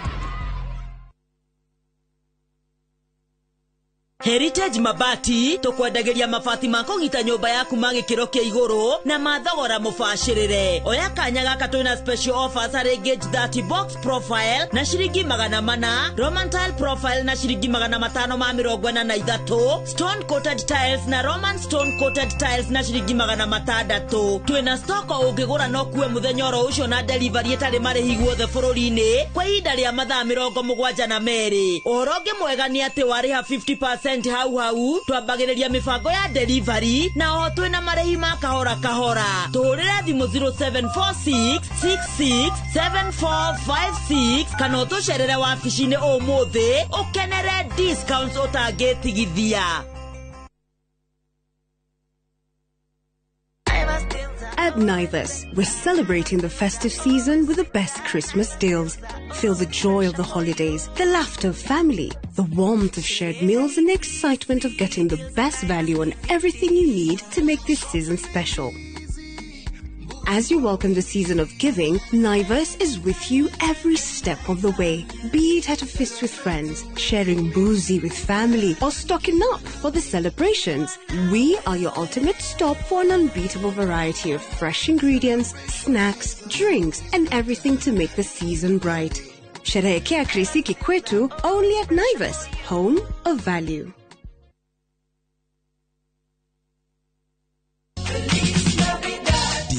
Heritage Mabati tukwendagĩria mabati ma kũgita nyũmba yaku ma gĩkĩro kĩa igũrũ na ma thogora mũbacĩrĩre. Oya kanya gaka twĩna special offers harĩ gauge 30 box profile na ciringi 400, Roman tile profile na ciringi 543, stone coated tiles na Roman stone coated tiles na ciringi 600. Twĩna stock ũngĩgũra no kuwe mũthenya oro ũcio na delivery ĩtarĩ marĩhi guothe bũrũri-inĩ kwa ihinda rĩa mathaa 72. Ũhoro ũngĩ mwega nĩ atĩ warĩha 50% hau hau twambagĩrĩria mĩbango ya delivery na oho twĩna marĩhi ma kahora kahora. Tũhũrĩre thimũ 0746667456 kana ũtũcerere wabici-inĩ ũmũthĩ ũkenere discounts ũtangĩtigithia. At Naivas, we're celebrating the festive season with the best Christmas deals. Feel the joy of the holidays, the laughter of family, the warmth of shared meals, and the excitement of getting the best value on everything you need to make this season special. As you welcome the season of giving, Naivas is with you every step of the way. Be it at a feast with friends, sharing boozy with family, or stocking up for the celebrations, we are your ultimate stop for an unbeatable variety of fresh ingredients, snacks, drinks, and everything to make the season bright. Sherehekea Krisiki kwetu only at Naivas, home of value.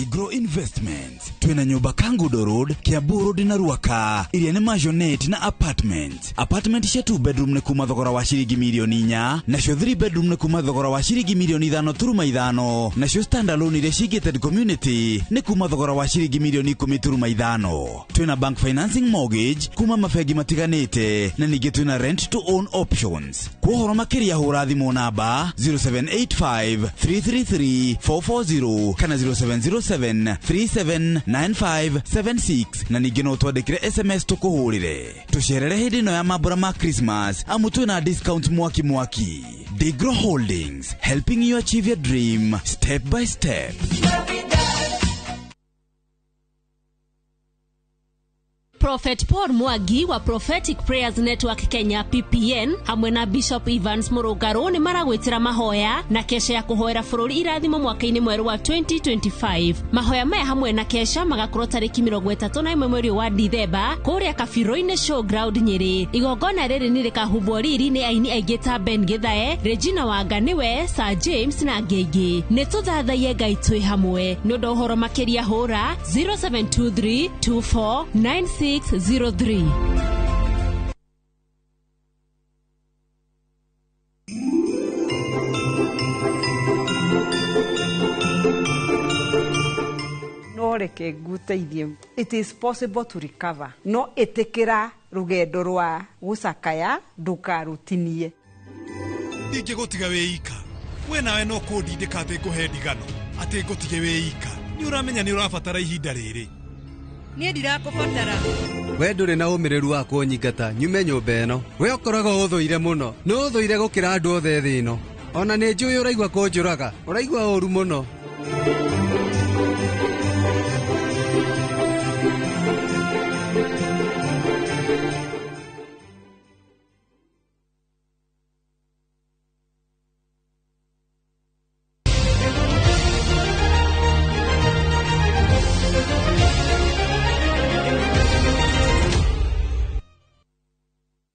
Grow Investments twina nyumba Kangudo Road, Kiambu Road na Ruaka iria ni maisonette na apartment. Apartment cia 2 bedroom ni kuma thogora wa ciringi milioni 4, nacio 3 bedroom ni kuma thogora wa ciringi milioni 5.5, nacio standalone iria ci gated community ni kuma thogora wa ciringi milioni 10.5. Twina bank financing mortgage kuma mabengi matiganite na ningi twina rent to own options. Kwa ũhoro makĩria hũra thimũ namba 0785 333 440 kana 0707 379576 na ningĩ no twandĩkĩre SMS tũkũhũrĩre. Tũcerere hĩndĩ ĩno ya mambũra ma Christmas amu twĩna discount mwaki mwaki. Digro Holdings, helping you achieve your dream step by step. Prophet Paul Mwangi wa Prophetic Prayers Network Kenya PPN hamwe na Bishop Evans Murungaru ni maragwitira mahoya na kesha ya kuhoera bururi irathimo mwaka-ini mweru wa 2025. Mahoya maya hamwe na kesha magakorwo tariki 31 mweri wa Dithemba kuria Kabiro-ini Showground Nyeri. Igongona riri ni rikahumbwo riri ni aini aingi ta Ben Githae, Regina Wanganiwe, Sir James na angĩ aingĩ. Nĩ tũthathaiye Ngai twĩ hamwe. Nĩ ũndũ ũhoro makĩria hũra 0723 2496 603. No reke nguteithie. It is possible to recover. No itikira rugendo rwa gucakaya ndukarutinie. Ndingĩgũtiga wĩ ika. We nawe no kũndindĩka atĩ ngũhe ndigano, atĩ ngũtige wĩ ika. Nĩ ũramenya nĩ ũrabatara ihinda rĩrĩ. Niĩ ndirakũbatara. We ndũrĩ na ũmĩrĩru wa kũnyingata nyume nyũmba ĩno. We ũkoragwo ũthũire mũno, nĩ ũthũire gũkĩra andũ othe thĩ ĩno. Ona nĩ njũĩ ũraigua kũnjũraga, ũraigua ũru mũno.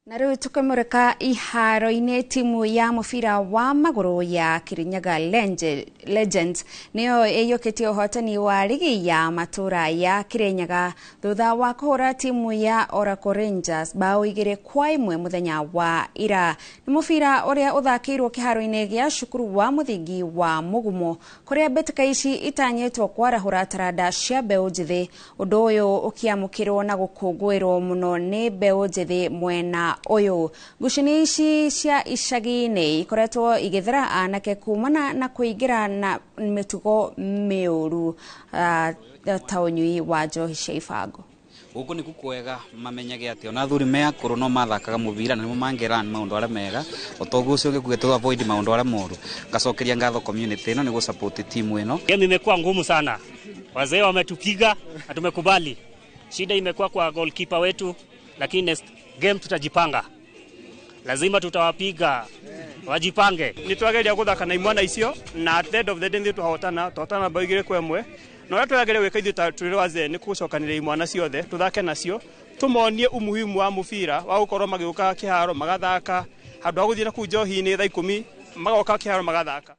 Na rĩu tũkĩmũrĩka iharo-inĩ, timu ya mũbira wa magũrũ ya Kirinyaga Legends nĩyo ĩiyũkĩtie ũhotani wa rigi ya matũra ya Kirinyaga thutha wa kũhũra timu ya Oracle Rangers bao 2-1 mũthenya wa ira. Nĩ mũbira ũrĩa ũthakĩirwo kĩharo-inĩ gĩa cukuru wa mũthingi wa Mũgumo, kũrĩa mbĩtĩka ici itanyĩtwo kwarahũra taranda cia mbeũ njĩthĩ, ũndũ ũyũ ũkĩamũkĩrwo na gũkũngũĩrwo mũno nĩ mbeũ njĩthĩ mwena ũyũ. Ngucanio ici cia icagi-inĩ ikoretwo igĩthera anake kumana na kũingĩra na mĩtugo mĩũru ta ũnyui wa njohi cia ibango. Gũkũ nĩku kwega mamenyage atĩ ona athuri me akũrũ no mathakaga mũbira na nĩmo mangĩran maũndũ arĩa mega, o toguo ũcio ũgĩkuĩte tũ avoid maũndũ arĩa moru. Ngacokeria ngatho community ĩno nĩ gũ support timu ĩno. Game imekuwa ngumu sana, wazee wametupiga na tumekubali. Shida imekuwa kwa goalkeeper wetu, lakini next game tutajipanga, lazima tutawapiga, wajipange. Nĩ twageria gũthaka na imwana icio, na at the end of the day nĩ twahotana, twahotana bao 2-1. Na ũrĩa tũrageria gwĩka ithuĩ ta tũrĩ wazee nĩ gũcokanĩrĩria imwana ciothe tũthake nacio, tũmonie umuhimu wa mũbira wa gũkorwo magĩũka kĩharo magathaka, handũ ha gũthiĩ na kũu njohi-inĩ thaa 10 magoka kĩharo magathaka.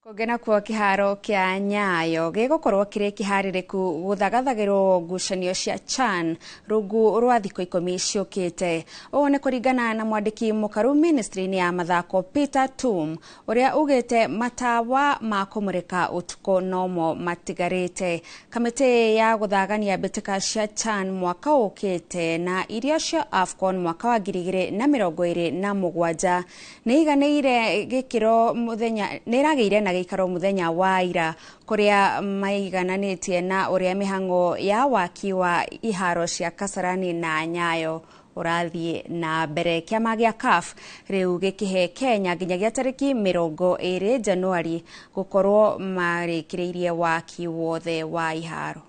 Kũngĩ nakuo, kĩharo kĩa Nyayo gĩgũkorwo kĩrĩ kĩharĩrĩku gũthagathagĩrwo ngucanio cia CHAN rungu rwa thikũ 10 ciũkĩte. Ũũ nĩ kũringana na mwandĩki mũkaru ministry-inĩ ya mathako Peter Tum, ũrĩa ugĩte matawa ma kũmũrĩka ũtukũ nomo matigarĩte. Kamĩtĩ ya gũthagania mbĩtĩka cia CHAN mwaka ũkĩte na iria cia AFCON mwaka wa 2027 nĩ iganĩire gĩkĩro mũthenya nĩ ĩragĩire na gĩikaro mũthenya wa ira, kũrĩa maigananĩtie na ũrĩa mĩhang'o ya waki wa iharo cia Kasarani na Nyayo ũrathiĩ na mbere. Kĩama gĩa CAF rĩu gĩkĩhe Kenya nginyagia tarĩki 20 Januari gũkorwo marĩkĩrĩirie waki wothe wa iharo.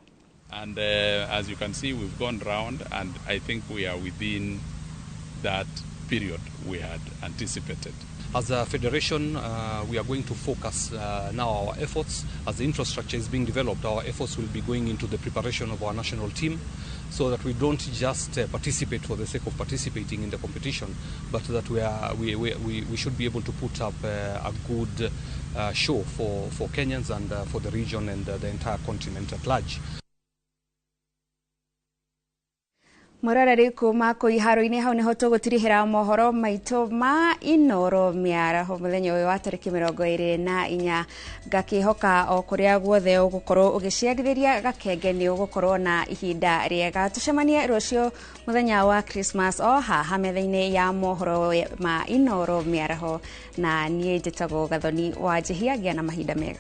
And as you can see, we've gone round, and I think we are within that period we had anticipated. As a federation, we are going to focus now our efforts. As the infrastructure is being developed, our efforts will be going into the preparation of our national team, so that we don't just participate for the sake of participating in the competition, but that we, are, we should be able to put up a good show for Kenyans and for the region and the entire continent at large. Mwĩroreri, kuma kũ iharo-inĩ hau nĩho tũgũtirihĩra mohoro maitũ ma Inoro mĩaraho mũthenya ũyũ wa tarĩki 24. Ngakĩhoka o kũrĩa guothe ũgũkorwo ũgĩciarithĩria gakenge nĩ ũgũkorwo na ihinda rĩega. Tũcemanie rũciũ mũthenya wa Christmas o haha metha-inĩ ya mohoro ma Inoro mĩaraho, na niĩ njĩtagwo Gathoni wa Njĩhia. Gĩa na mahinda mega.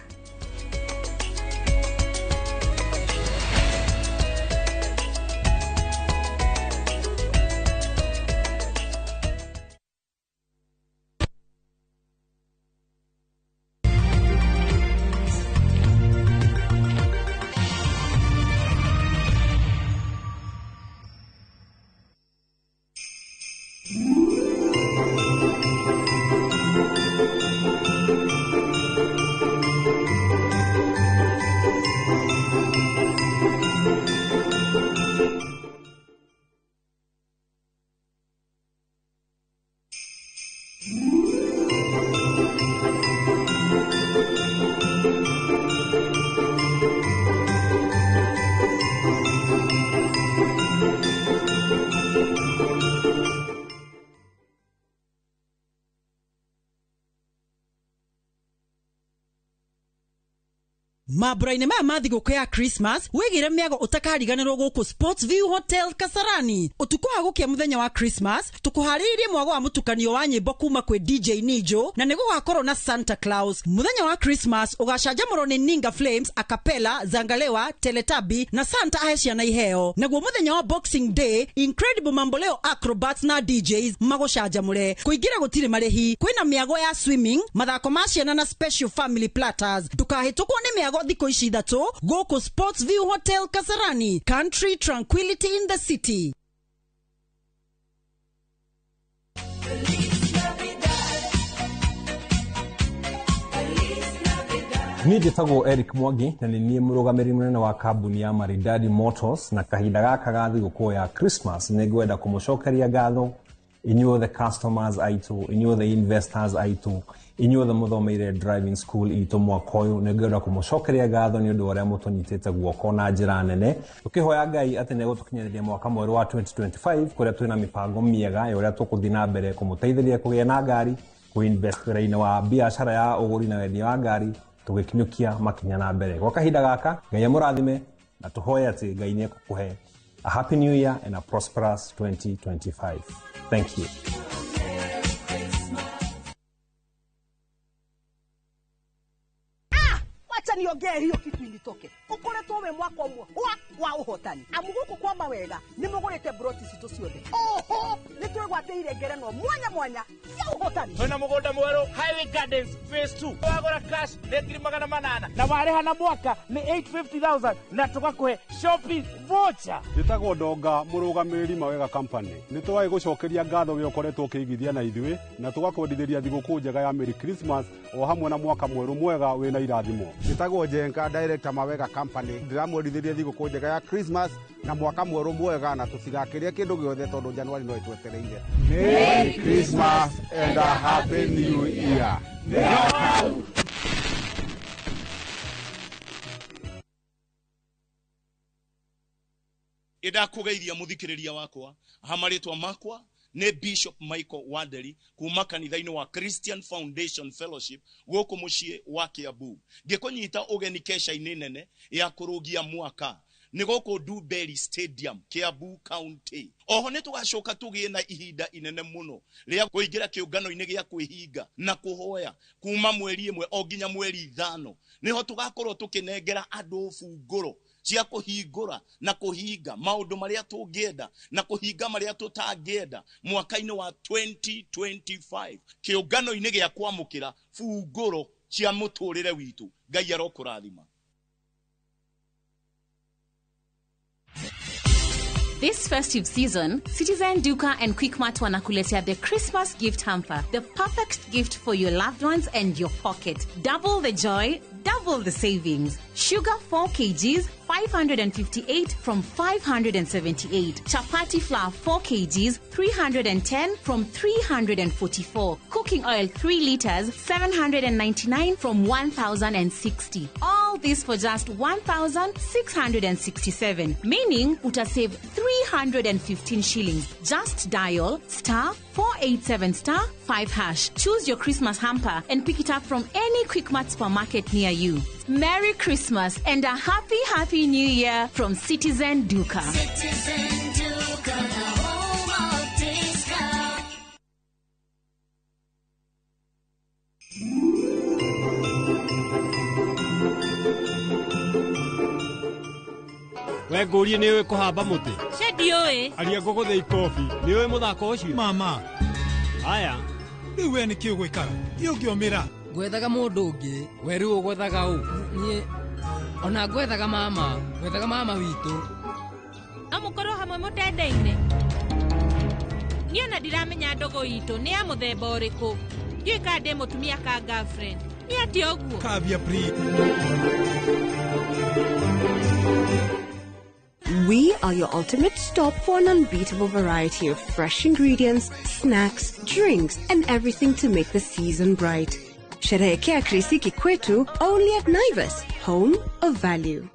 Mambura-inĩ maya ma thigũkũ ya Christmas, wĩgĩre mĩago ũtakariganĩrwo gũkũ Sports View Hotel Kasarani. Ũtukũ wa gũkia mũthenya wa Christmas, tũkũharĩrĩrie mwago wa mũtukanio wa nyĩmbo kuma kwĩ DJ Nijo, na nĩ gũgakorwo na Santa Claus. Mũthenya wa Christmas ũgacanjamũrwo nĩ Ninga Flames, Acapella, Zangalewa, Teletabi na Santa ahe ciana iheo. Naguo mũthenya wa Boxing Day, Incredible Mamboleo Acrobats na DJs magũcanjamũre. Kũingĩra gũtirĩ marĩhi, kwĩna mĩago ya swimming, mathako ma ciana na special family platters. Ndũkahĩtũkwo nĩ mĩago thikũ ici 3 gũkũ Sports View Hotel Kasarani. Country tranquility in the city. Niĩ njĩtagwo Eric Mwangi na nĩ niĩ mũrũgamĩrĩri mũnene wa kambuni ya Maridadi Motors, na kahinda gaka ga thigũkũ ya Christmas nĩ ngwenda kũmũcokeria ngatho inyuothe customers aitũ, inyuothe investors aitũ, inyuothe mũthomeire driving school itũ mwaka ũyũ. Nĩ ngwenda kũmũcokeria ngatho nĩ ũndũ wa ũrĩa mũtũnyitĩte guoko na njĩra nene, tũkĩhoya Ngai atĩ nĩ egũtũkinyanĩria mwaka mwerũ wa 2025 kũrĩa twĩna mĩbango mĩega ya ũrĩa tũkũthiĩ na mbere kũmũteithĩrĩria kũgĩa na ngari, kũinvest wĩra-inĩ wa biacara ya ũgũri na wendia wa ngari, tũgĩkinyũkia makinya na mbere. Gwa kahinda gaka, Ngai amũrathime na tũhoye atĩ Ngai nĩ ekũkũhe a happy new year and a prosperous 2025. Thank you. Wacha niongee hiyo kitu initoke. Ukoretwo we mwaka ũmwe wa ũhotani. Amu gũkũ kwa mawega nĩ mũgũrĩte broti citũ ciothe. Oho, nĩ twĩgwatĩire ngerenwa mwanya mwanya cia ũhotani. Twĩna mũgũnda mwerũ Highway Gardens Phase 2. Wagũra cash nĩ 800,000 na warĩha na mwaka nĩ 850,000 na tũgakũhe shopping voucher. Njĩtagwo Ndonga, mũrũgamĩrĩri Mawega Company. Nĩ tũwai gũcokeria ngatho we ũkoretwo ũkĩigithia na ithuĩ na tũgakwendithĩria thigũkũ njega ya Merry Christmas o hamwe na mwaka mwerũ mwega wĩna irathimo. Njĩtagwo Njenga, director Mawega Company. Ndĩramwendithĩria thigũkũ njega ya Christmas na mwaka mwerũ mwega, na tũtigakĩrĩe kĩndũ gĩothe tondũ Januari no ĩtwetereire. Merry Christmas and a happy new year. Ĩndakũgeithia mũthikĩrĩria wakwa, hamarĩtwa makwa nĩ Bishop Michael Wanderi kuma kanitha-inĩ wa Christian Foundation Fellowship gũkũ mũciĩ wa Kiambu, ngĩkũnyita ũgeni kesha-inĩ nene ya kũrũgia mwaka nĩ gũkũ Duberi Stadium, Kiambu County. Oho nĩ tũgacoka tũgĩe na ihinda inene mũno rĩa kũingĩra kĩũngano-inĩ gĩa kwĩhinga na kũhoya kuma mweri 1 o nginya mweri 5. Nĩho tũgakorwo tũkĩnengera andũ bungũro cia kũhingũra na kũhinga maũndũ marĩa tũngĩenda na kũhinga marĩa tũtangĩenda mwaka-inĩ wa 2025 kĩũngano-inĩ gĩa kwamũkĩra bungũro cia mũtũrĩre witũ. Ngai arokũrathima. This festive season, Citizen Duka and Quickmart wanakuletea the Christmas gift hamper, the perfect gift for your loved ones and your pocket. Double the joy, double the savings. Sugar 4 kgs, 558 from 578. Chapati flour 4 kgs, 310 from 344. Cooking oil 3 liters, 799 from 1,060. All this for just 1,667, meaning utasave 315 shillings. Just dial star 487 star 5 hash. Choose your Christmas hamper and pick it up from any Quickmart supermarket near you. Merry Christmas and a happy, happy New Year from Citizen Duka. Citizen Duka, the home of discount. We ngũrie nĩ ũĩ kũhamba mũtĩ? Ndiũĩ. Aria ngũgũthe ikobi. Nĩ ũĩ mũthako ũcio? Mama. Haya. Rĩu we nĩkĩ ũgwĩkaga? Thiĩ ũngĩomĩra. Ngwethaga mũndũ ũngĩ. We rĩu ũgwethaga ũ? Niĩ ona ngwethaga mama, ngwethaga mama witũ. No mũkorwo hamwe mũtendaine. Niĩ ona ndiramenya ndũgũ itũ nĩ ya mũthemba ũrĩkũ. Ndiũĩ kana ndĩ mũtumia ka girlfriend. Nĩ atĩa ũguo? Kavya please. We are your ultimate stop for an unbeatable variety of fresh ingredients, snacks, drinks, and everything to make the season bright. Sherehekea Krisiki kwetu only at Naivas, home of value.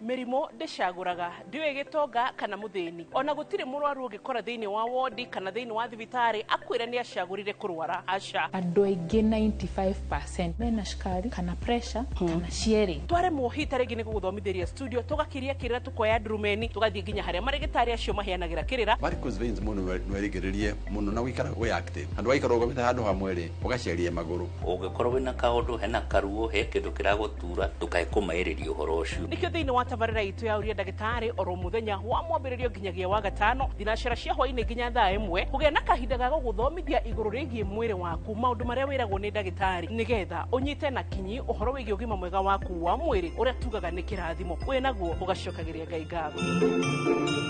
Mĩrimũ ndĩcagũraga, ndiũĩ gĩtonga kana mũthĩni. Ona gũtirĩ mũrwaru ũngĩkora thĩinĩ wa wodi kana thĩinĩ wa thibitarĩ akwĩre nĩ acagũrire kũrwara, aca. Andũ aingĩ 95% mena cukari kana pressure kana cierĩ. Twaremwo hita rĩngĩ nĩ gũgũthomithĩria studio, tũgakiria kĩrĩra, tũkoya ndurumeni, tũgathiĩ nginya harĩa marĩgĩtarĩ acio maheanagĩra kĩrĩra. Varicose veins mũndũ nĩwerigĩrĩrie mũno na gũikara wĩ active. Handũ waikara ũrũgamĩte handũ hamwe rĩ, ũgaceria magũrũ. Ũngĩkorwo wĩna kaũndũ hena karuo he kĩndũ kĩragũtura, ndũkae kũmaĩrĩria ũhoro ũcio. Nĩkĩo thĩinĩ wa tabarĩra itũ ya ũria ndagĩtarĩ oro mũthenya wa mwambĩrĩrio nginyagia wa gatano thinacara cia hwainĩ nginya thaa 1 kũgĩa na kahinda ga gũgũthomithia igũrũ rĩgiĩ mwĩrĩ waku, maũndũ marĩa wĩragwo nĩ ndagĩtarĩ nĩgetha ũnyite na kinyi ũhoro wĩgiĩ ũgima mwega waku wa mwĩrĩ ũrĩa tugaga nĩ kĩrathimo wĩ naguo ũgacokagĩria Ngai ngatho.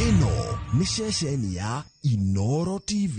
Ĩno nĩ ceceni ya Inoro TV.